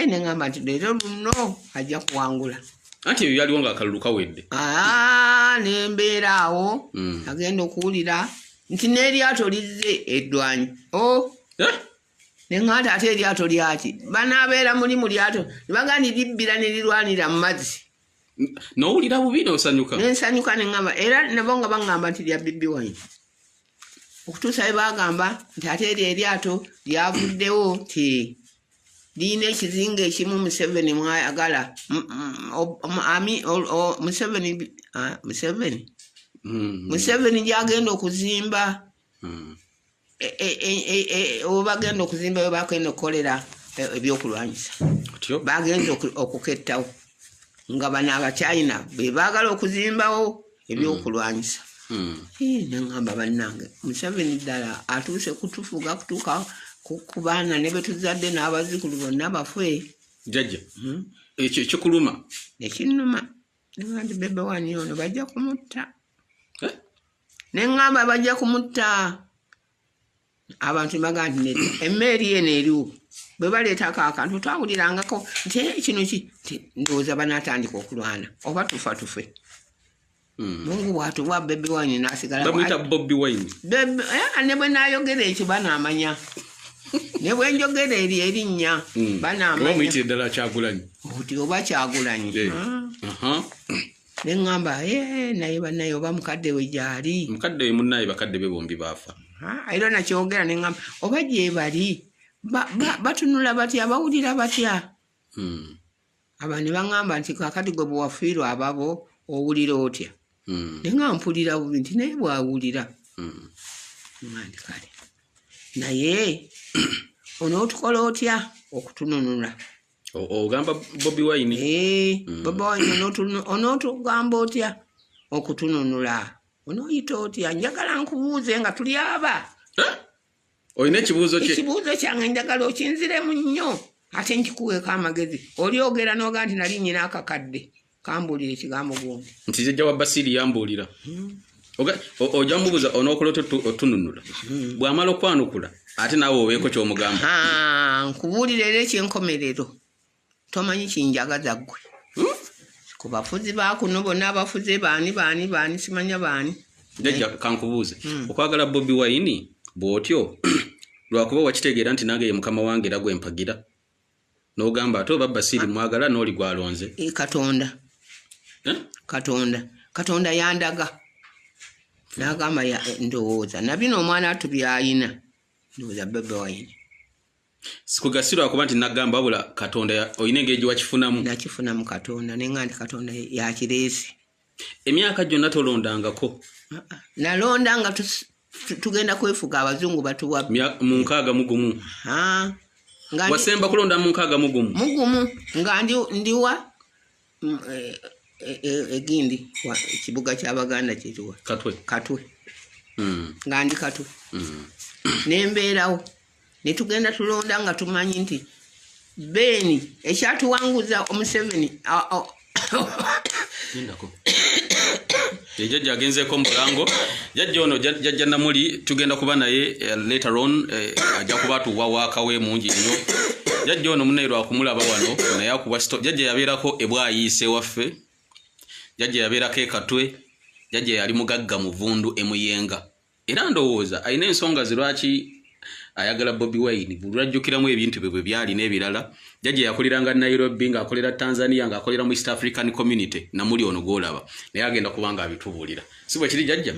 Neŋamba nti leero luno ajja kuwangula. Anti ebyo byaliwo nga akalulu kawedde. Nembeera awo. Agenda okuwulira nti n'eryato lizze eddwanyi. O Eh? Neŋŋamba nti ate eryato lyaki? Banaabeera muli mu lyato ne bagaa ni libbira ne lirwanira mu mazzi. Nowulira bubi nosanyuka. Nensanyuka, neŋŋamba era nabo nga baŋŋamba nti lya Bobi Wine, okutuusa bwe bagamba nti ate eryo eryato lyavuddewo nti liyina ekizinga ekimu Museveni mwayagala. Museveni, Museveni, Museveni gyagenda okuzimba, oba bagenda okuzimba we bagenda okukolera ebyokulwanyisa. Otyo. Bagenza okukettawo nga bano Abachina be baagala okuzimbawo ebyokulwanyisa. Neŋŋamba, bannange, Museveni ddala atuuse kutufuga kutuuka ku baana ne betuzadde n'abazzukulu bonna bafe. Jjajja, ekyo ekikuluma? Nekinnuma. Neŋŋamba nti Bobi Wine ono bajja kumutta. Eh? Neŋŋamba bajja kumutta. Abantu ne bagamba nti nedda, emmeeri eno eriwo bwe baleetako akantu twawulirangako nti, "Eh, kino ki?" Nti ndowooza banaatandika okulwana oba tufa tufe. Mungu bw'atuwa Bobi Wine n'asigala. Bamuyita Bobi Wine. Ne bwe naayogera ekyo banaamanya, ne bwe njogera eri erinnya Oba banaamanya. muyitire ddala Kyagulanyi. Oti oba Kyagulanyi. Aha. Ne ŋŋamba, "Eh, naye bannaye, oba mukadde we gyali?" Mukadde we munnaye, bakadde be bombi baafa. Ah, era nakyogera ne ŋŋamba oba gye bali batunula batya, bawulira batya? Aba ne baŋŋamba nti kakati gwe bwe wafiirwa ababo owulira otya? Ne nga mpulira bubi, nti naye bwawulira. Nga nti kale, naye onootukola otya okutununula? Ogamba Bobi Wine? Eh, Bobi Wine, onootugamba otya okutununula? Onooyita otya? Njagala nkubuuze nga tuli aba. Eh? Olina ekibuuzo kye? Ekibuuzo kyange njagala okinziremu nnyo, ate nkikuweeko amagezi. Olyogera n'oga nti nali nyina akakadde kambuulira ekigambo gundi. Nti jjajja wa Basiiri yambuulira. Ojja mubuuza onookola otya otununula. Bw'amala okwanukula, ate naawe obeeko ky'omugamba. Ah, nkubuulira era ekyenkomerero, tomanyi kinjagaza ggwe ku bafuzi bakuno bonna, abafuze baani baani baani, simanya baani. Jjajja, kankubuuze, okwagala Bobi Wine bw'otyo lwakuba wakitegeera nti nange ye mukama wange era gwe mpagira, n'ogamba ate oba Basiiri mwagala n'oli gwalonze? E, Katonda. Eh? Katonda, Katonda yandaga n'agamba ndowooza nabino omwana atu byayina, ndowooza Bobi Wine. Sikugasirwa kuba nti nagamba, wabula Katonda olina engeri gye wakifunamu. Nakifunamu Katonda, nenga nti Katonda yakireese. Emyaka gyonna tolondangako? Ah, ah. Nalonda nga tugenda kwefuga, abazungu batuwa. Mu 61? Ah, nga Wasemba kulonda mu 61? Mugumu, nga ndiwa egindi ekibuga ky'Abaganda kiriwa? Katwe. Katwe. Nga ndi Katwe. Nembeerawo netugenda tulonda nga tumanyi nti Beeni ekyatuwanguza Omuseveni. Lindako. Jjajja agenzeeko mu bulango. Jjajja ono, Jjajja Namuli, tugenda kuba naye later on, ajja kuba atuwa waakawe mungi nnyo. Jjajja ono munnaye lwakumulaba wano, naye akuba jjajja yabeerako ebwayiise ewaffe, jjajja yabeerako ekatwe, jjajja yali mugagga muvundu emuyenga, era ndowooza alina ensonga ze lwaki ayagala Bobi Wine. Buli lwajjukiramu ebintu bye bwe byali n'ebirala. Jjajja yakolерanga Nairobi, ng'akolera Tanzania, ng'akolera mu East African Community. Namuli ono gw'olaba naye agenda kuba nga abitubuulira, si bwe kiri, jjajja?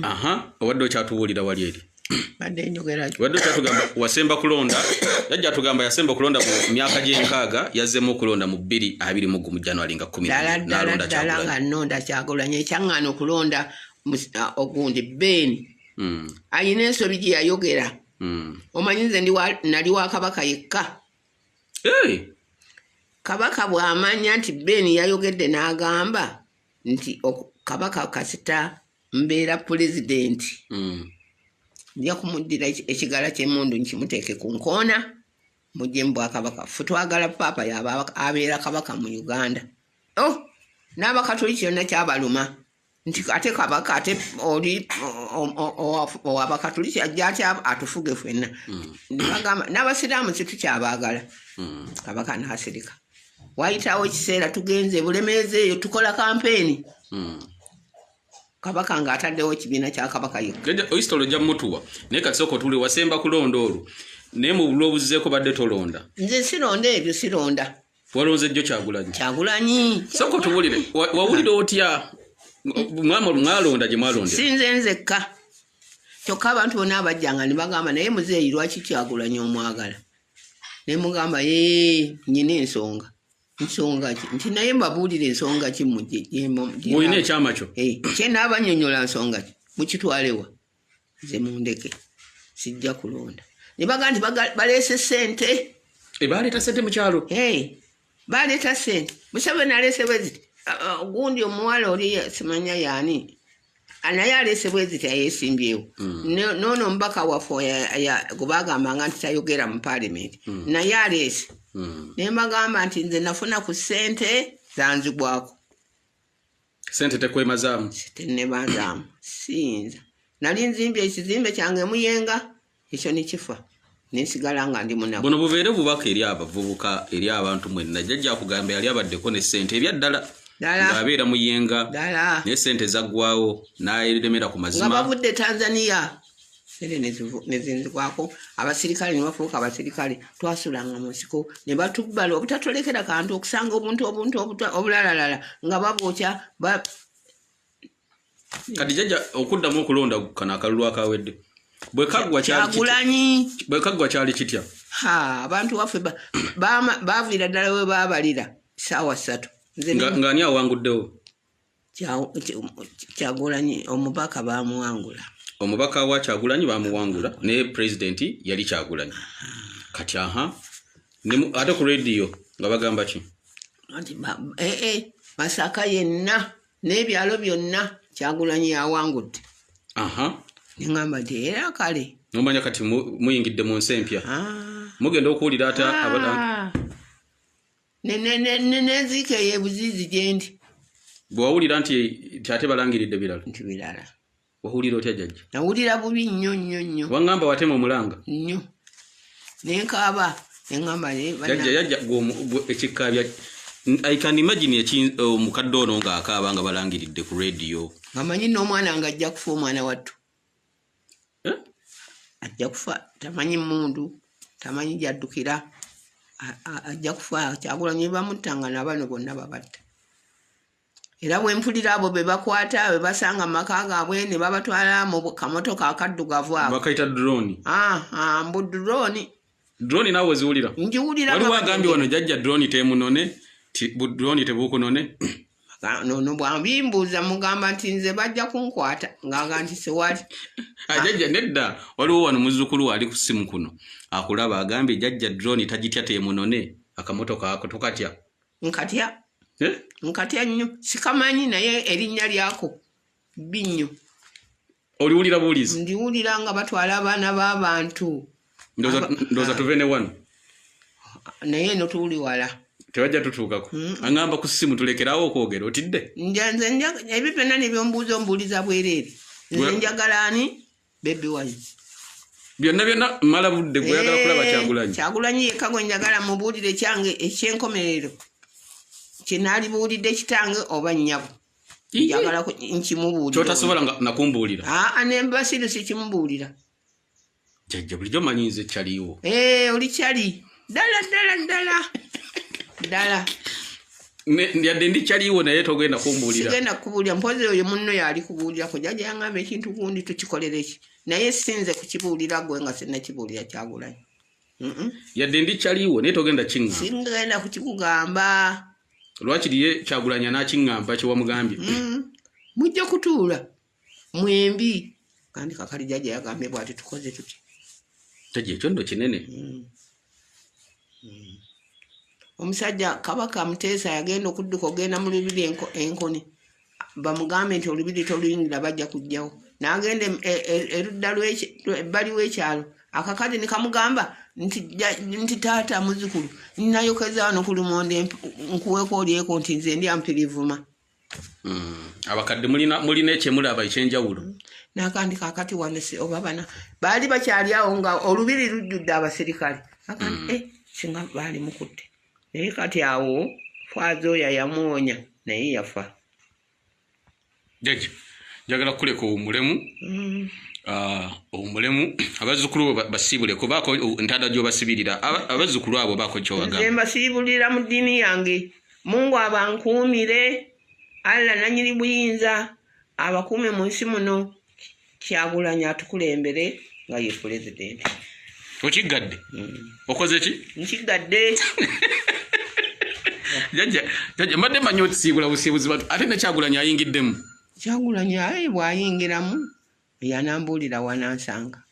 Aha, obadde okyatubuulira wali eri. Badde njogera. Wadde okyatugamba wasemba kulonda. Jjajja atugamba yasemba okulonda mu myaka gy'enkaaga, yazzeemu okulonda mu 2021 January nga 10. Ddala ddala. N'alonda Ddala Kyagulanyi. Nga nnonda Kyagulanyi, ekyaŋŋaana okulonda ogundi Beeni ayina ensobi gye yayogera. Omanyi nze nali wa Kabaka yekka. Hey! Kabaka bw'amanya nti Beeni yayogedde n'agamba nti Kabaka kasita mbeera pulezidenti nja kumuddira ekigala ky'emmundu nkimuteeke ku nkoona mujje mu bwakabaka. Ffe twagala paapa yaba abeera kabaka mu Uganda. Oh, n'Abakatoliki kyonna kyabaluma. Nti ate kabaka ate oli owabakatuliki ajja atya atufuge fenna? Nebagamba n'abasiraamu situkyabaagala. Kabaka n'asirika. Wayitawo ekiseera, tugenze Bulemeezi eyo tukola kampeeni. Kabaka ng'ataddewo ekibiina kya kabaka yekka. Oisitolo ojja mutuwa, naye kati sooka otule. Wasemba kulonda olwo, naye mu lwobuzzeeko badde tolonda? Nze sironda ebyo, sironda. Walonze jjo Kyagulanyi? Kyagulanyi. Sooka otubulire, wawulira otya mwalonda gye mwalondera? Sinze nzekka, kyokka abantu bonna abajjanga ne bagamba, "Naye muzeeyi, lwaki Kyagulanyi omwagala?" Ne mugamba, "Ye nyina ensonga." "Nsonga ki?" Nti, "Naye mbabuulire ensonga ki Bw'olina ekyama kyo. Kyenaabanyonyola nsonga ki mukitwalewa? Nze mundeke, sijja kulonda." Ne bagaa nti baleese ssente. Baleeta sente mu kyalo? Baleeta ssente. Museveni aleese bwe ziti, gundi omuwala oli simanya yaani naye aleese bwe ziti, ayeesimbyewo. Noono omubaka waffe gwe bagambanga nti tayogera mu paalimenti naye aleese. Ne mbagamba nti nze nafuna ku ssente, zanzigwako. Sente tekwemazaamu? Tenemazaamu, siyinza. Nali nzimbye ekizimbe kyange Muyenga, ekyo nekifa, nensigala nga ndi munaku. Buno bubeere bubaka eri abavubuka, eri abantu mwenna. Jjajja akugamba yali abaddeko ne ssente ebyaddala ng'abeera Muyenga, naye ssente zaggwawo n'alemera ku Nga mazima. bavudde Tanzania, sente nezinzigwako, abasirikale ne bafuuka abasirikale. Twasulanga mu nsiko ne batubbala obutatolekera kantu, okusanga obuntu obuntu obulalalala nga babwokya. Kati jjajja, okuddamu okulonda kano akalulu akawedde, bwe kaggwa kyali kitya? Kyagulanyi. Bwe kaggwa kyali kitya? Ha, abantu waffe baviira ddala we baabalira saawa 3. Nze Ng'ani awanguddewo? Kyagulanyi, omubaka bamuwangula. Omubaka wa Kyagulanyi bamuwangula, naye pulezidenti yali Kyagulanyi. Kati aha, ate ku rediyo nga bagamba ki? Anti Masaka yenna n'ebyalo byonna Kyagulanyi yawangudde. Neŋŋamba nti era kale. Nomanya kati muyingidde mu nsi empya. Mugenda okuwulira ate Ah. Nenziika eyo ebuziizi gye ndi. Bwe wawulira nti ate balangiridde birala? Nti birala. Wawulira otya, jjajja? Nawulira bubi nnyo nnyo nnyo. Waŋŋamba watema omulanga. Nnyo, nenkaaba, neŋŋamba naye Jjajja, yajja ekikaabya. I can imagine omukadde ono ng'akaaba nga balangiridde ku rediyo. Nga manyi n'omwana nga ajja kufa, omwana wattu. Eh? Ajja kufa, tamanyi mundu, tamanyi gyaddukira. Ajja kufa. Kyagulanyi bamuttanga, nabano bonna babatta. Era bwe mpulira abo be bakwata, be basanga mu maka gaabwe ne babatwala mu kamotoka akaddugavu ako. Bakayita drone. Ah, mbu drone. Drone naawe oziwulira? Ngiwulira. Waliwo agambye wano, jjajja, drone temunone, ti bu drone tebukunone. Nono bwambimbuuza mugamba nti nze bajja kunkwata ngaaga nti sewali. Ah, jjajja, nedda, waliwo wano muzzukulu we ali ku ssimu kuno akulaba, agambye jjajja drone tagitya, temunone, akamotoka ako tokatya? Nkatya. Eh? Nkatya nnyo, sikamanyi naye erinnya lyako bbi nnyo. Oliwulira buwulizi? Ndiwulira nga batwala abaana b'abantu. Ndowooza tuve ne wano. Naye eno tuuli wala. Tebajja tutuukako. Aŋŋamba ku ssimu tulekerawo okwogera, otidde? Nze ebyo byonna nebyombuuza ombuuliza bwereere. Nze njagala ani? Bobi Wine. Byonna byonna mala budde, gweyagala kulaba Kyagulanyi. Kyagulanyi yekka gwe njagala mubuulire kyange ekyenkomerero kyenaalibuulidde kitange oba nnyabo. Njagala nkimubuulire. Kyotasobola nga nakumbuulira. Aa, nembasiru sikimubuulira. Jjajja, bulijjo manyi nze kyaliwo. Eh, oli kyali ddala ddala ddala ddala. Yadde ndi kyaliwo, naye togenda kumbuulira. Sigenda kubuulira. Mpozi oyo munno yali kubuulirako, jjajja yaŋŋamba ekintu gundi tukikolere ki, naye sinze kukibuulira gwe nga sinnakibuulira Kyagulanyi. Yadde ndi kyaliwo, naye togenda kiŋŋamba. Singenda kukikugamba. Lwakiri ye Kyagulanyi anaakiŋŋamba kyewamugambye. Mujja kutuula mwembi kandi kakali jjajja yagambye bwati, tukoze tuti. Jjajja, ekyo nno kinene. Omusajja Kabaka Muteesa yagenda okudduka ogenda mu lubiri enkoni bamugambe nti olubiri toluyingira, bajja kujjawo. N'agenda erudda ebbali w'ekyalo, akakazi ne kamugamba nti taata muzzukulu, nayokeza wano ku lumonde nkuweeko olyeko, nti nze ndya mpirivuma. Abakadde mulina ekyemulaba ekyenjawulo. Nakandi kakati wano oba bana baali bakyali awo nga olubiri lujjudde abaserikale. Akandi singa baali mukutte, naye kati awo faaza oyo yamuwonya naye yafa. Jjajja, njagala kukuleka owummulemu. Owummulemu, abazzukulu bo basiibuleko, baako entanda gy'obasibirira. Abazzukulu abo baako ky'obagamba. Nze mbasiibulira mu ddiini yange. Mungu abankuumire, Allah nannyini buyinza abakuume mu nsi muno. Kyagulanyi atukulembere nga ye pulezidenti. Okiggadde? Okoze ki? Nkiggadde. Jjajja, jjajja, mbadde mmanyi otisiibula busiibuzi bantu, ate ne Kyagulanyi ayingiddemu. Kyagulanyi aye bw'ayingiramu yanambuulira wanansanga.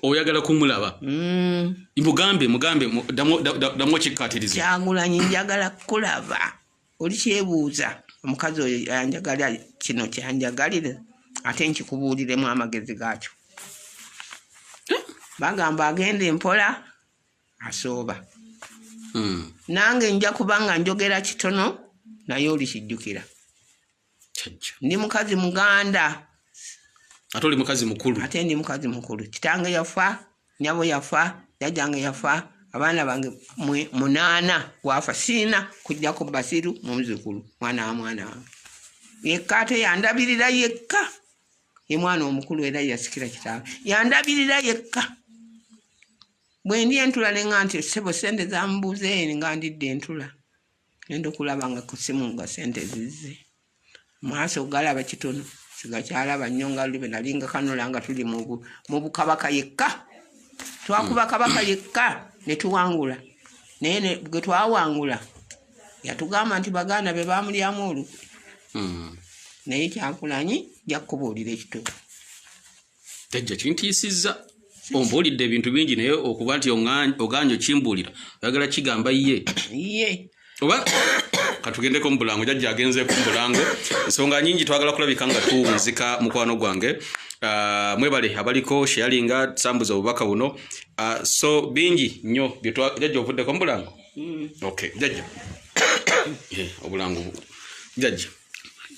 Oyagala kumulaba? Mugambe, mugambe, ddamu okikkaatirize. Kyagulanyi njagala kulaba. Oli kyebuuza omukazi oyo yanjagala kino kyanjagalira, ate nkikubuuliremu amagezi gaakyo. Bagamba agenda empola asooba. Nange nja kuba nga njogera kitono naye olikijjukira. Ndi mukazi Muganda. Ate oli mukazi mukulu. Ate ndi mukazi mukulu. Kitange yafa, nnyabo yafa, jjajjange yafa, abaana bange 8 wafa. Siina kujjako Basiru muzzukulu, mwana wa mwana wange. Yekka ate yandabirira yekka. Ye mwana omukulu era yasikira kitaawe. Yandabirira yekka. Bwe ndi entula ne ŋŋamba nti ssebo ssente zambuuza eri nga ndidde entula. Ngenda okulaba nga ku ssimu nga ssente zizze. Maaso galaba kitono, sigakyalaba nnyo nga luli bwe nali nga kanula nga tuli mu bukabaka yekka. Twakuba kabaka yekka ne tuwangula. Naye bwe twawangula yatugamba nti baganda be baamulyamu olukwe. Naye Kyagulanyi nja kukubuulira ekituufu. Jjajja, kintiisizza. Ombuulidde ebintu bingi, naye okuba nti oganye okimbuulira, oyagala kigamba ye. Ye. Oba katugendeko mu bulango. Jjajja agenzeeko mu bulango. Ensonga nyingi twagala kulabika nga tuwunzika mukwano gwange. Mwebale abaliko sharinga, tusambuza obubaka buno. So bingi nnyo jjajja ovuddeko mu bulango? Okay, jjajja. Obulango jjajja.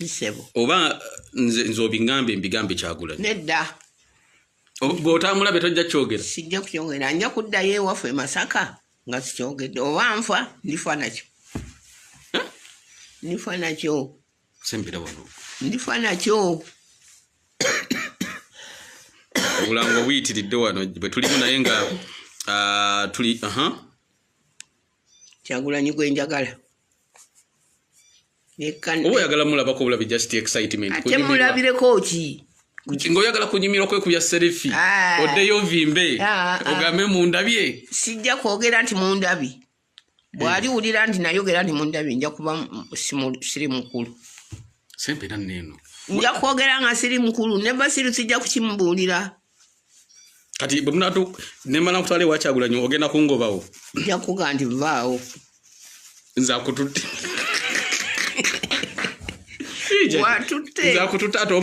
Ssebo. Oba nze obiŋŋambe mbigambe Kyagulanyi. Nedda. Bw'otamulabe tojja kyogera. Sijja kukyogera, nja kuddayo ewaffe e Masaka nga sikyogedde. Oba nfa, ndifa nakyo. Ndifa nakyo. Sembera wano. Ndifa nakyo. Obulango buyitiridde wano bwe tulimu, naye nga tuli Kyagulanyi gwe njagala. Oba oyagala mulabako obulabi, just excitement. Ate mulabireko ki? Ng'oyagala kunyumirwa kwekubya selfie. Oddeyo ovimbe. Ogambe mundabye. Sijja kwogera nti mundabye. Bw'aliwulira nti nayogera nti mundabye, nja kuba siri mukulu. Sembera nneeno. Nja kwogera nga siri mukulu, ne Basiru sijja kukimubuulira. Kati bwe munaatu nemala nkutwala ewa Kyagulanyi, ogenda kungobawo. Nja kugaa nti vaawo. Nze akututte. Watutte. Nze akututte ate.